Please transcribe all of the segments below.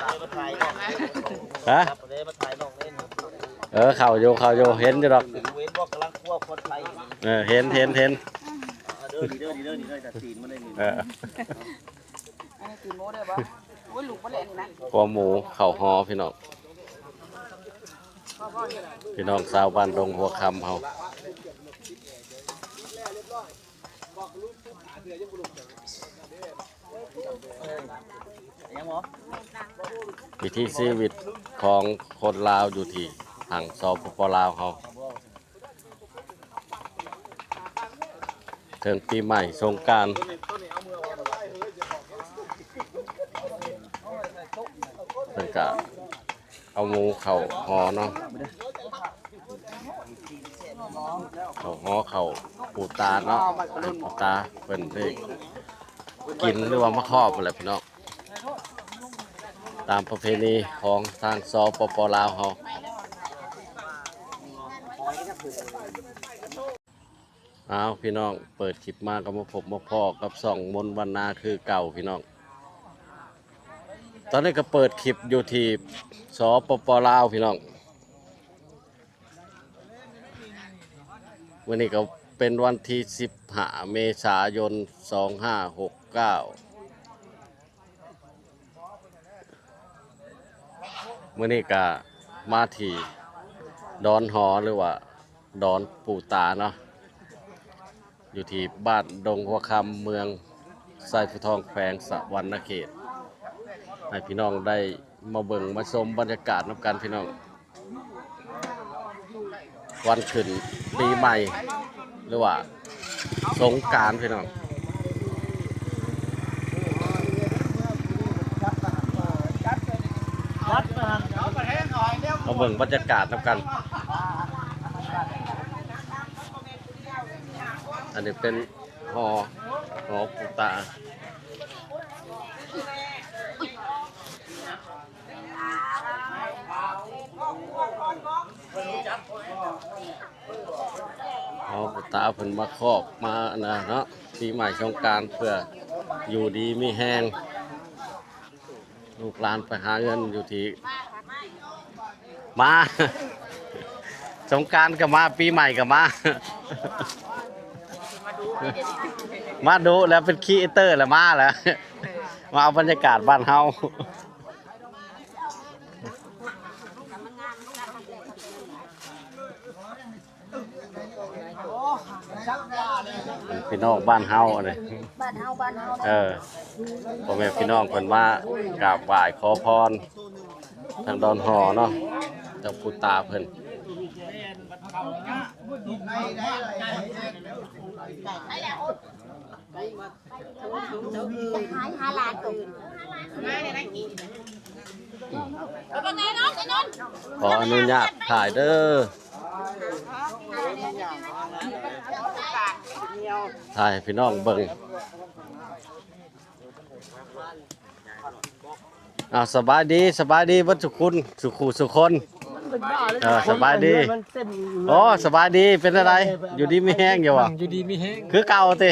ຮະ ເອີ ເຂົ້າຢູ່ ເຂົ້າຢູ່ ເຫັນຢູ່ດອກ ເອີ ເຫັນ ເຫັນ ເຫັນ ເອີ ອັນນີ້ຕີນໝູເດີບໍ່? ໂອ້ຍ ລູກບໍ່ແຫຼະນີ້ນະ ຄົວໝູເຂົ້າຫໍພີ່ນ້ອງ ພີ່ນ້ອງຊາວບ້ານດົງຫົວຄຳເຮົາ. ວິຖີຊີວິດຂອງຄົນລາວຢູ່ທີ່ທາງ ສປປ ລາວເຮົາ ເຖິງປີໃໝ່ສົງການ ເພິ່ນກະເອົາໝູເຂົ້າຫໍເນາະ ເຂົ້າຫໍ ເຂົ້າປູຕາເນາະ ປູຕາເພິ່ນໄດ້ກິນ ຫຼືວ່າມາຄອບຫັ້ນແຫຼະພີ່ນ້ອງ ຕາມປະເພນີຂອງທາງ ສປປ ລາວເຮົາ. ອ້າວ ພີ່ນ້ອງ ເປີດຄລິບມາກໍມາພົບມາພໍ້ກັບຊ່ອງມົນວັນນາຄືເກົ່າພີ່ນ້ອງ ຕອນນີ້ກໍເປີດຄລິບຢູ່ທີ່ ສປປ ລາວ ພີ່ນ້ອງ ມື້ນີ້ກໍເປັນວັນທີສິບຫ້າ ເມສາຍົນ ສອງຫ້າຫົກເກົ້າ ມື້ນີ້ກະມາທີ່ດອນຫໍ ຫຼືວ່າດອນປູຕາເນາະ ຢູ່ທີ່ບ້ານດົງຫົວຄຳ ເມືອງໄຊພູທອງ ແຂວງສະຫວັນນະເຂດ ໃຫ້ພີ່ນ້ອງໄດ້ມາເບິ່ງມາຊົມບັນຍາກາດນຳກັນພີ່ນ້ອງ. ວັນຂຶ້ນປີໃໝ່ ຫຼືວ່າສົງການພີ່ນ້ອງ ມາເບິ່ງບັນຍາກາດນຳກັນ. ອັນນີ້ເປັນຫໍ ຫໍປູຕາ. ເອົາຕາເພິ່ນມາຄອບມາອັນນັ້ນເນາະ ປີໃໝ່ສົງການ ເພື່ອຢູ່ດີມີແຮງ ລູກຫຼານໄປຫາເງິນຢູ່ທີ່ ມາ ສົງການກໍມາ ປີໃໝ່ກໍມາ ມາດຸແລ້ວ ເປັນຄຣີເອເຕີແລ້ວ ມາແລ້ວ ມາເອົາບັນຍາກາດບ້ານເຮົາ. ພີ່ນ້ອງບ້ານເຮົາອັນນີ້ ບ້ານເຮົາ ບ້ານເຮົາ ເອີ ພໍ່ແມ່ພີ່ນ້ອງເພິ່ນມາກາບໄຫວ້ຂໍພອນ ທາງດອນຫໍເນາະ ເຈົ້າປູຕາເພິ່ນ. ໄປຫາ ຫາຫຼານຕົວ ຂໍອະນຸຍາດຖ່າຍເດີ ຖ່າຍໃຫ້ພີ່ນ້ອງເບິ່ງ. ອ້າວ ສະບາຍດີ ສະບາຍດີເບິດທຸກຄົນ ສູ່ຄູ່ສູ່ຄົນ. ເອີ ສະບາຍດີ. ໂອ້ ສະບາຍດີ ເປັນຈັ່ງໃດ ຢູ່ດີມີແຮງຢູ່ບໍ່? ຢູ່ດີມີແຮງ ຄືເກົ່າຕິ?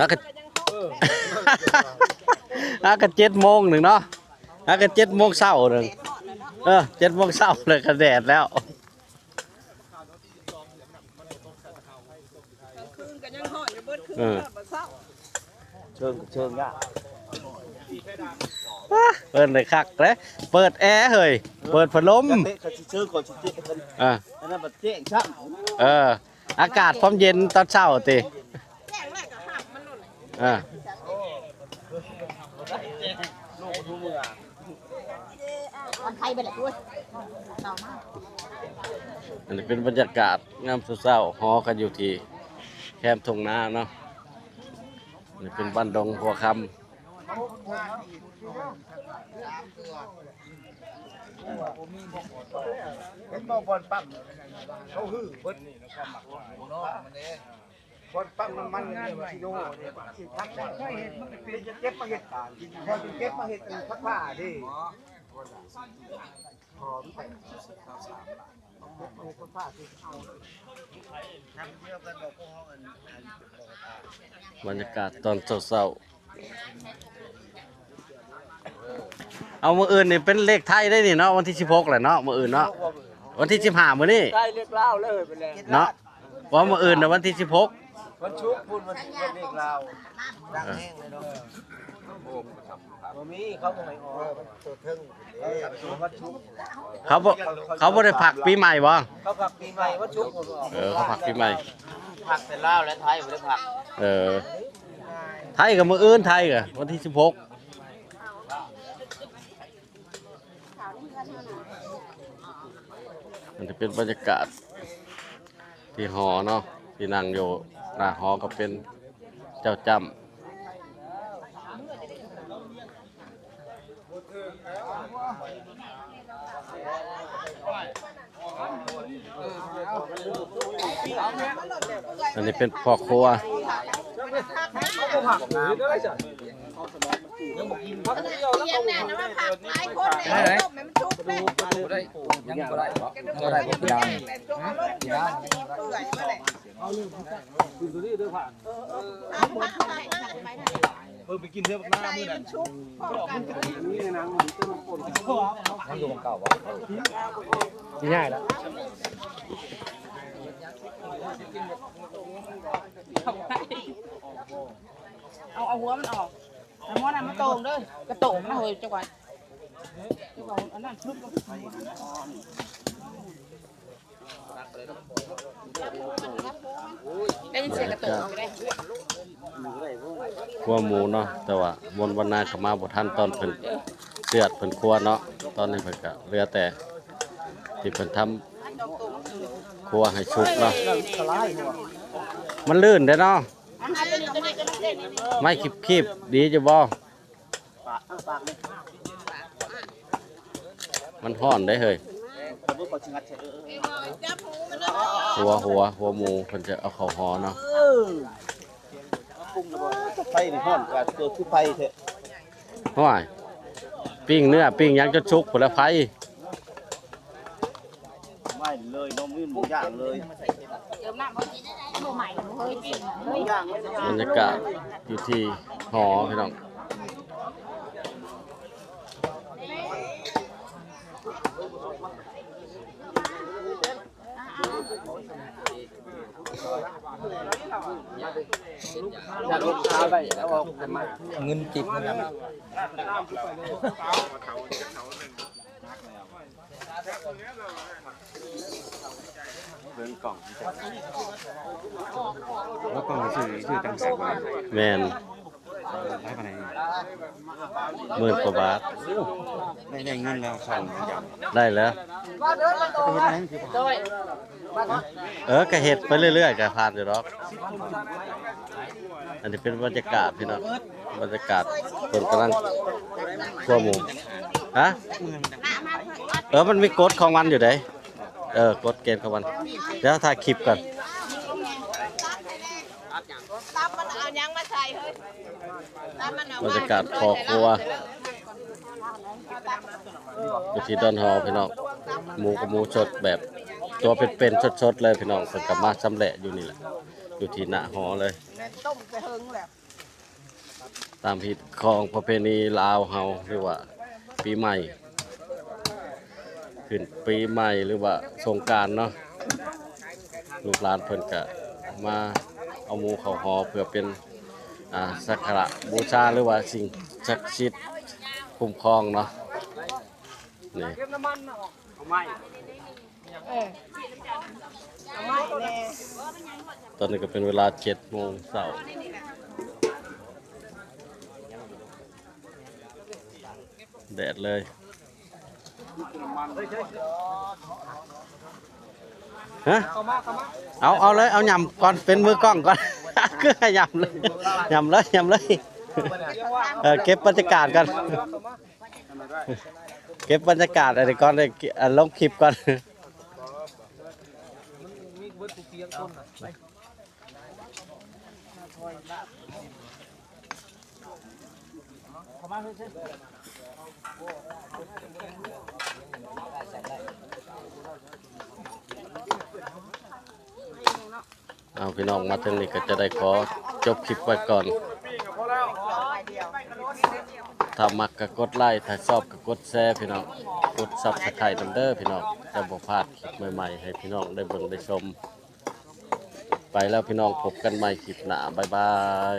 ຫາກະ ຫາກະເຈັດໂມງໜຶ່ງເນາະ ຫາກະເຈັດໂມງເຊົ້າໜຶ່ງ. ເອີ ເຈັດໂມງເຊົ້າເລີຍກະແດດແລ້ວ. ກາງຄືນກໍຍັງຮ້ອນຢູ່ ເບິດຄືນ ເອີ ຮອດມື້ເຊົ້າ ເຊີງ ເຊີງຍາກ ເອີ ເພິ່ນໄດ້ຄັກເດ້ ເປີດແອເຮີ້ຍ ເປີດພັດລົມ ເອີ ອັນນັ້ນມັນແຈ້ງຊ້ຳ ເອີ ອາກາດຄວາມເຢັນຕອນເຊົ້າຕິ ແຈ້ງແລ້ວກໍຮັບມັນໂລດ ເອີ ອັນໄທໄປແຫຼະ ໂອ້ຍ ເອົາມາ. ອັນນີ້ເປັນບັນຍາກາດຍາມເຊົ້າໆ ຫໍກັນຢູ່ທີ່ແຄມທົ່ງນາເນາະ ນີ້ເປັນບ້ານດົງຫົວຄຳ. ເຫັນບໍ່ ບ່ອນປ້ຳ ເຂົາຮື້ເບິດ ບ່ອນປ້ຳນ້ຳມັນ ເອີ ເກັບມາເຮັດ ເກັບມາເຮັດ ເອີ ພັກຜ້າເດ້. ບັນຍາກາດຕອນເຊົ້າໆ ເອົາ ມື້ອື່ນນີ້ເປັນເລກໄທໄດ໋ນີ້ເນາະ ວັນທີສິບຫົກແຫຼະເນາະ ມື້ອື່ນເນາະ ວັນທີສິບຫ້າມື້ນີ້ ໄດ້ເລກລາວເລີຍໄປແລ້ວເນາະ ວ່າມື້ອື່ນນະວັນທີສິບຫົກ ວັນສຸກພຸ້ນ ວັນສຸກເລກລາວ ດັງແຮງເລີຍເນາະ ບໍ່ມີ ເຂົາບໍ່ໃຫ້ອອກ ເອີ ມັນຕົວເທິງ ເອີ ວັນສຸກ ເຂົາບໍ່ ເຂົາບໍ່ໄດ້ພັກປີໃໝ່ບໍ່? ເຂົາພັກປີໃໝ່ ວັນສຸກພຸ້ນອອກ ເອີ ເຂົາພັກປີໃໝ່ ພັກແຕ່ລາວ ແລະ ໄທບໍ່ໄດ້ພັກ ເອີ ໄທກໍມື້ອື່ນ ໄທກໍວັນທີສິບຫົກ ມັນຈະເປັນບັນຍາກາດທີ່ຫໍເນາະ ທີ່ນັ່ງຢູ່ໜ້າຫໍກໍເປັນເຈົ້າຈ້ຳ. ອັນນີ້ເປັນພໍ່ຄົວ ຍັງບໍ່ໄດ້ ບໍ່ໄດ້ ບໍ່ໄດ້ ບໍ່ໄດ້ ເອີ ໄປກິນເທື່ອບັກໜ້າມື້ນັ້ນ ມັນຢູ່ໝ່ອງເກົ່າບໍ່? ຊິຍ້າຍລະ ເອົາ ເອົາຫົວມັນອອກ ເອົາຫົວນັ້ນມາໂຕ່ງເດີ ກະໂຕງມັນນະເຮີ້ຍ ຈັກວ່າ ຈັກວ່າອັນນັ້ນ ໄດ້ຍິນສຽງກະໂຕກຢູ່ເດ້ ຄົວໝູເນາະ ແຕ່ວ່າມົນວັນນາກໍມາບໍ່ທັນ ຕອນເພິ່ນເຊືອດເພິ່ນຄົວເນາະ ຕອນນີ້ເພິ່ນກໍເຫຼືອແຕ່ທີ່ເພິ່ນທຳຄົວໃຫ້ສຸກເນາະ ມັນລື່ນເດ້ເນາະ ໄມ້ຄີບໆ ດີຢູ່ບໍ່? ມັນຮ້ອນເດ້ເຮີ້ຍ ຫົວ ຫົວ ຫົວໝູ ເພິ່ນຈະເອົາເຂົ້າຫໍເນາະ ໄຟນີ້ຮ້ອນກວ່າຕົວຄືໄຟແທ້ ຫ້ວຍ ປີ້ງເນື້ອປີ້ງຫຍັງຈົນສຸກພຸ້ນລະໄຟ. ໄໝ້ເລີຍເນາະ ມື້ນີ້ຍ່າງເລີຍ ເຕີມນ້ຳບໍ່? ບໍ່ໄໝ້ ບໍ່ເຄີຍກິນ ຍ່າງເລີຍ ບັນຍາກາດຢູ່ທີ່ຫໍພີ່ນ້ອງ ເງິນກິບນຳ ເບິ່ງກ່ອງ ແລ້ວກ່ອງຊື່ ຊື່ຈັ່ງໃດ? ແມ່ນ ເອີ ຫຼາຍປານໃດ? ໝື່ນກວ່າບາດ ໄດ້ ໄດ້ເງິນແລ້ວ ຊ່ອງ ໄດ້ແລ້ວ ເຮັດຫຍັງຄື ເອີ ກະເຮັດໄປເລື້ອຍໆ ກະຜ່ານຢູ່ດອກ. ອັນນີ້ເປັນບັນຍາກາດພີ່ນ້ອງ ບັນຍາກາດເພິ່ນກຳລັງຄົວໝູ ຮະ ເອີ ມັນມີກົດຂອງມັນຢູ່ເດ້ ເອີ ກົດເກນຂອງມັນ ດຽວຖ່າຍຄລິບກ່ອນ ຕັບມັນເອົາຫຍັງມາໃສ່ເຮີ້ຍ ຕັບມັນເອົາ ບັນຍາກາດຄອບຄົວ ຢູ່ທີ່ດອນຫໍພີ່ນ້ອງ ໝູກະໝູສົດແບບຕົວເປັນໆ ສົດໆ ເລີຍພີ່ນ້ອງ ເພິ່ນກະມາຊຳແຫຼະຢູ່ນີ້ແຫຼະ ຢູ່ທີ່ໜ້າຫໍເລີຍ ແມ່ນຕົ້ມແຕ່ເຫິງແລ້ວ ຕາມຮີດຄອງປະເພນີລາວເຮົາ ຫຼືວ່າປີໃໝ່ ຂຶ້ນປີໃໝ່ ຫຼືວ່າສົງການເນາະ ລູກຫຼານເພິ່ນກະມາເອົາໝູເຂົ້າຫໍ ເພື່ອເປັນ ອ່າ ສັກກາລະບູຊາ ຫຼືວ່າສິ່ງສັກສິດຄຸ້ມຄອງເນາະ ນີ້ ເອີ ເອົາໄມ້ແດ່ ຕອນນີ້ກໍເປັນເວລາເຈັດໂມງເຊົ້າ ແດດເລີຍ ຮະ ເອົາ ເອົາເລີຍ ເອົາຫຍ້ຳກ່ອນ ເປັນມືກ້ອງກ່ອນ ຄືໃຫ້ຫຍ້ຳເລີຍ ຫຍ້ຳເລີຍ ຫຍ້ຳເລີຍ ເອີ ເກັບບັນຍາກາດກ່ອນ. ເກັບບັນຍາກາດອັນນີ້ກ່ອນເດ້ ອັນລົງຄລິບກ່ອນ ເຂົ້າມາເຊີນ. ເອົາ ພີ່ນ້ອງ ມາເຖິງນີ້ກໍຈະໄດ້ຂໍຈົບຄລິບໄວ້ກ່ອນ. ຖ້າມັກກໍກົດໄລ ຖ້າຊອບກໍກົດແຊ ພີ່ນ້ອງ ກົດ Subscribe ນຳເດີ ພີ່ນ້ອງ ຈະບໍ່ພາດຄລິບໃໝ່ໆ ໃຫ້ພີ່ນ້ອງໄດ້ເບິ່ງໄດ້ຊົມ. ໄປແລ້ວ ພີ່ນ້ອງ ພົບກັນໃໝ່ຄລິບໜ້າ ບາຍບາຍ.